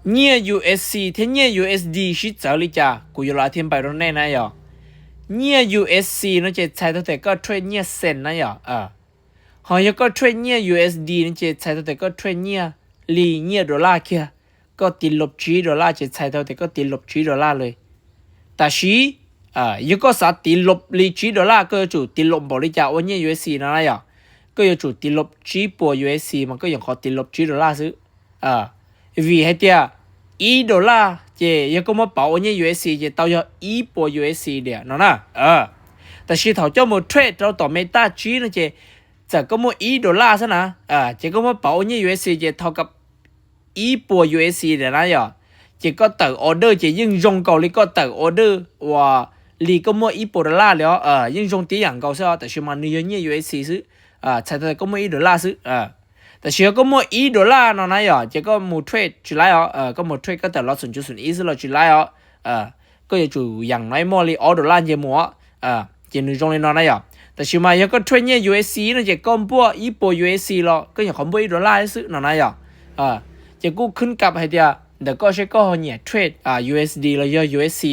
Nhia USC 贴 nhia USD 是怎样哩家，古有拉天白的那那样。Nhia USC 那些猜到的个 trade nhia sen 那样啊。好，有个 trade nhia USD 那些猜到的个 trade nhia 里 nhia dollar 去，个跌落去 dollar 些猜到的个跌落去 dollar 嘞。但是啊，有个啥跌落里去 dollar 个就跌落无哩家，我 nhia USC 那那样，个有就跌落去波 USC 嘛，个有好跌落去 dollar 是。 ອ່າ ຫວີໃຫ້ເຕຍ ອີໂດລາ ເຈ ຢາກກໍມາເປົາໂອເຍ USC ເຈ ເຕົາຢໍ ອີປົວ USC ເດຍເນາະນະ ເອີ ແຕ່ຊິເຖົາເຈົ້າໝູເທຣດເຈົ້າຕໍ່ Meta ຈີນເຈ ຈະກໍໝູອີໂດລາຊະນະ ເອີ ເຈກໍມາເປົາໂອເຍ USC ເຈ ເທົ່າກັບ ອີປົວ USC ເດຍນະ ເຈກໍເຕີອອເດີ ເຈ ຍິ່ງຢົງເກົາຫຼີກໍເຕີອອເດີ ວ່າຫຼີກໍໝູອີປົວໂດລາເດຍ ເອີ ຍິ່ງຢົງຕີຢ່າງເກົ່າຊະ ແຕ່ຊິມາໜຶ່ງເຍ USC ຊື ເອີ ໃຊ້ເທົ່າໃດກໍໝູອີໂດລາຊື ເອີ ແຕ່ຊິກໍໝູອີໂດລາເນາະນາຍອ ເຈກໍໝູເທຣດຈິໄລອ ເອີ ກໍໝູເທຣດກໍແຕ່ລອດສູນຈຸດສູນອີຊືລະຈິໄລອ ເອີ ກໍຢາກຈູຢ່າງນ້ອຍໝໍລີອອໂດລາເຈໝູ ເອີ ເຈໜຶ່ງຈອງລີເນາະນາຍອ ແຕ່ຊິມາຢາກກໍເທຣດເຍ USC ເນາະ ເຈກໍບົວອີໂປ USC ລະ ກໍຢາກຂອງບົວອີໂດລາຊືເນາະນາຍອ ເອີ ເຈກູຂຶ້ນກັບໃຫ້ເດຍ ແຕ່ກໍໃຊ້ກໍເນຍເທຣດ ອ່າ USD ລະເຍ USC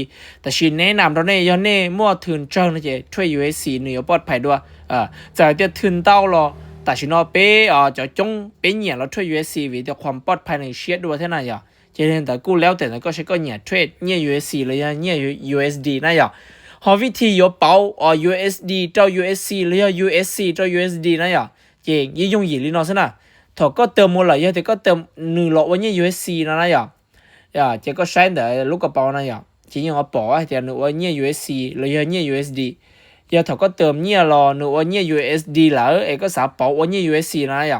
ແຕ່ຊິແນະນຳເຮົາເນຍ ເນາຍໝໍທຶນເຈີເນາະ ເຈເທຣດ USC ເນຍປອດໄພດ້ວຍ ເອີ ຈາກເຕຍທຶນເຕົ້າລະ ແຕ່ຊິເນາະເປ ເອີ ຈະຈົ່ງເປເນຍລະເທຣດ USC ຫວີແຕ່ຄວາມປອດໄພໃນເຊຍດ້ວຍເທົ່ານັ້ນຍາ ເຈເຫັນແຕ່ກູແລ້ວແຕ່ນັ້ນກໍໃຊ້ກໍເນຍເທຣດເນຍ USC ລະເນຍ USD ນະຍາ ເຮົາວິທີຢາກເປົາ ເອີ USD ເຈົ້າ USC ລະ USC ເຈົ້າ USD ນະຍາ ເຈຍິ່ງຍົງຢີລີເນາະຊະນະ ເທົ່າກໍເຕີມໝົດລະ ເຮົາແຕ່ກໍເຕີມໜຶ່ງລະວ່າເນຍ USC ນະນະຍາ ເຈກໍໃຊ້ແຕ່ລູກກະເປົານະຍາ ເຈຍັງເອົາປອກໃຫ້ແຕ່ໜຶ່ງວ່າເນຍ USC ລະເນຍ USD ເຮົາເທົ່າກໍເຕີມເນຍລະໜຶ່ງວ່າເນຍ USD ລະ ເອກໍສາເປົາວ່າເນຍ USC ນະຍາ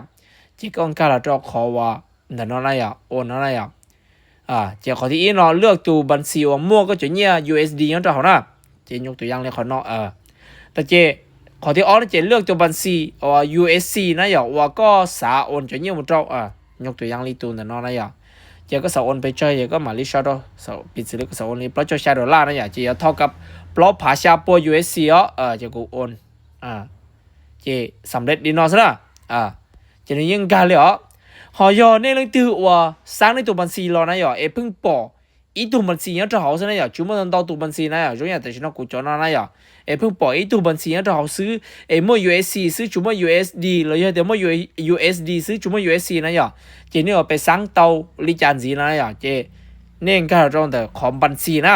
ເຈກໍກາລະຈອກຂໍວ່າ ເນາະນາຍອ ໂອນເນາະນາຍອ ອາ ເຈຂໍທີ່ອີເນາະ ເລືອກຕູບັນຊີວ່າໝວກກໍຈະເນຍ USD ຍ້ອນເຈົ້າເຮົານະ ເຈຍົກຕົວຢ່າງເລີຍຂໍເນາະ ເອີ ແຕ່ເຈຂໍທີ່ອອນເຈເລືອກຕູບັນຊີວ່າ USC ນະຍອ ວ່າກໍສາໂອນຈະເນຍໝົດເຈົ້າ ອາ ຍົກຕົວຢ່າງລີຕູເນາະນາຍອ ເຈກໍສາໂອນໄປເຈີ ເຈກໍມາລີຊອດ ສາປິດຊິເລີຍກໍສາໂອນລີປະຈອກຊາໂດລານະຍອ ເຈເທົ່າກັບປອກພາຊາປົວ USC ອະ ເອີ ເຈກູໂອນ ອາ ເຈສຳເລັດດີເນາະຊະນະ ອາ ເຈນີ້ຍັງກາເລີຍອະ ເຮົາຢໍເນເລື່ອງຕື່ວ່າສ້າງໃນໂຕບັນຊີລອນະຢອ ເອເພິ່ງປໍອີໂຕບັນຊີຍອດເຮົາຊະນະຢອ ຈຸມອນຕອນໂຕບັນຊີນະຢອ ຈົງຢ່າແຕ່ຊິນອກກູຈອນນະຢອ ເອເພິ່ງປໍອີໂຕບັນຊີຍອດເຮົາຊື້ ເອໝົດ USC ຊື້ຈຸມອນ USD ລະຢອ ແຕ່ໝົດ USD ຊື້ຈຸມອນ USC ນະຢອ ເຈນີ້ເອົາໄປສ້າງເຕົາລິຈານຊີນະຢອ ເຈເນກາຈອນແຕ່ຂອງບັນຊີນະ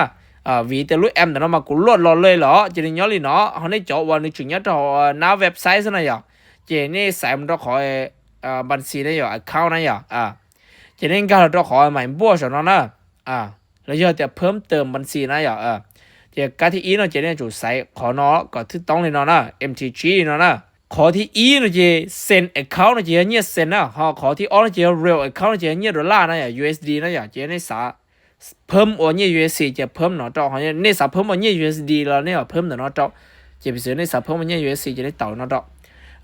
ອາ ຫວີແຕ່ລຸແອມແຕ່ເນາະ ມາກູລວດລອດເລີຍລະ ເຈນີ້ຍ້ອນລີເນາະ ເຮົາເນຈອວ່າໜຶ່ງຈຶງຍອດເຮົາ ນາເວັບໄຊຊະນະຢອ ເຈເນໃສ່ມັນດອກຂອງ ອາ ບັນຊີນະຢອ account ນະຢອ ອາ ເຈເນກາດອກຂອງໃໝ່ບົວຊະເນາະນະ ອາ ລະຢອ ແຕ່ເພີ່ມເຕີມບັນຊີນະຢອ ເອີ ເຈກາທີ່ອີເນາະ ເຈເນຈູໃສ່ຂໍເນາະ ກໍຖືກຕ້ອງເລີຍເນາະນະ MTG ເນາະນະ ຂໍທີ່ອີເນາະ ເຈ send account ນະ ເຈເນຍ send ນະ ເຮົາຂໍທີ່ອອນ ເຈ real account ນະ ເຈເນຍໂດລານະຢອ USD ນະຢອ ເຈເນສາ ເພີ່ມໂອນເນຍ USC ຈະເພີ່ມເນາະ ເຈົ້າເຮົາເນສາເພີ່ມໂອນເນຍ USD ລະເນຍເພີ່ມເນາະເຈົ້າ ເຈໄປຊື້ເນສາເພີ່ມໂອນເນຍ USC ຈະໄດ້ເຕົາເນາະເຈົ້າ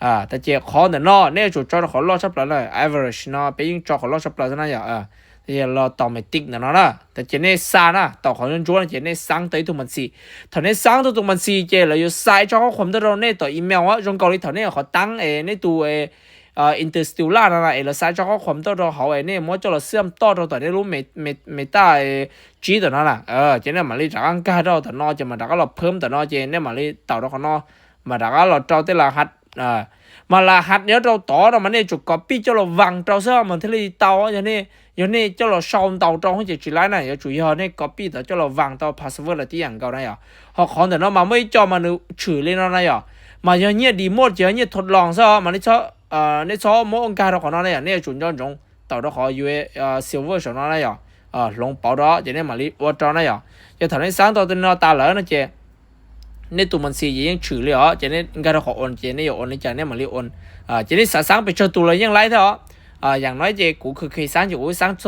ອາ ແຕ່ເຈຂໍເນາະ ເນຍຈູຈອດຂໍລອດຊັບລະເນຍ average ເນາະ ໄປຍິງຈອດຂໍລອດຊັບລະຊະນະຢາ ເອີ ເຈລໍຕໍ່ໄມຕິກເນາະນະ ແຕ່ເຈເນສ້າງນະ ຕໍ່ຂໍຍ້ອນຈົວນະ ເຈເນສ້າງເຕີອີທຸງບັນຊີ ເທົ່າເນສ້າງເຕີອີທຸງບັນຊີ ເຈລະຢູ່ໃສ່ຈອກຂໍ້ຄວາມເຕີເນ ຕໍ່ອີເມວອະ ຈົງເກົາຫຼີເທົ່າເນ ຂໍຕັ້ງເອ ໃນຕູ້ເອ ເອີ interstellar ນັ້ນນະ ເອລະໃສ່ຈອກຂໍ້ຄວາມເຕີເຮົາເອ ເນໝົດຈອກລະເຊື່ອມຕໍ່ເທົ່າຕໍ່ໃນລູເມ Meta ເອ ຈີໂຕນັ້ນນະ ເອີ ເຈເນມາລີຈາກອັງກາເທົ່າຕໍ່ເນ ເຈມາດາກະລະເພີ່ມຕໍ່ເນ ເຈເນມາລີເຕົາດອກເນ ມາດາກະລະເຕົາແຕ່ລະຫັດ ເອີ ມາລະຫັດເນເຕົາຕໍ່ເນ ມາເນຈຸກອບປີ້ເຈົ້າລະວັງເຕົາເຊື່ອມັນເທລີເຕົາ ຢາເນ ຢາເນເຈົ້າລະຊອມເຕົາເຈົ້າເຮົາຈະຈີໄລນະ ຢາຈູຢາເນກອບປີ້ເຕົາເຈົ້າລະວັງເຕົາ password ລະຕິຢ່າງເກົ່ານະ ເຮົາຂໍເນ ມາເມື່ອຈອມາໜຶ່ງ ຊື່ເລີຍເນາະນະ ມາເນຍດີໝົດ ເຈເນທົດລອງຊະ ມາເນຊອ ເອີ ໃນຊອມອົງການເຮົາຂອງເນາະ ໃນອັນນີ້ຈຸນຍ້ອນຈົງ ເຕົາດອກຂອງ UA ເອີ silver ສອງເນາະ ເອີ ລົງເປົາດອກ ຈະໄດ້ມາລີອວດເນາະ ຈະເທົ່າໃນສ້າງເຕົາຕົວເນາະ ຕາເລີຍເນາະ ເຈ ໃນຕູ້ບັນຊີຍັງຖືເລີຍ ຈະໄດ້ການເຮົາຂອງໂອນ ຈະໄດ້ໂອນໃນຈາກນີ້ມາລີໂອນ ຈະໄດ້ສາສ້າງໄປເຈີຕູລະຍັງໄລເນາະ ຢ່າງນ້ອຍເຈ ກູຄືເຄີຍສ້າງຢູ່ ໂອ ສ້າງໂຊ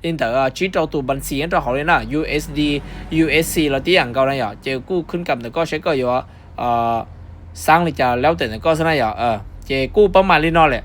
ລິນເຕີ ຈີໂຕຕູ້ບັນຊີເຮົາເລີຍນະ USD USC ລະຕິຢ່າງເກົ່ານະ ເຈ ກູຂຶ້ນກັບແຕ່ກໍໃຊ້ກໍຢູ່ ເອີ ສ້າງເລີຍຈະແລ້ວແຕ່ນະກໍຊະນະ ເອີ ເຈ ກູປະມານລີເນາະແຫຼະ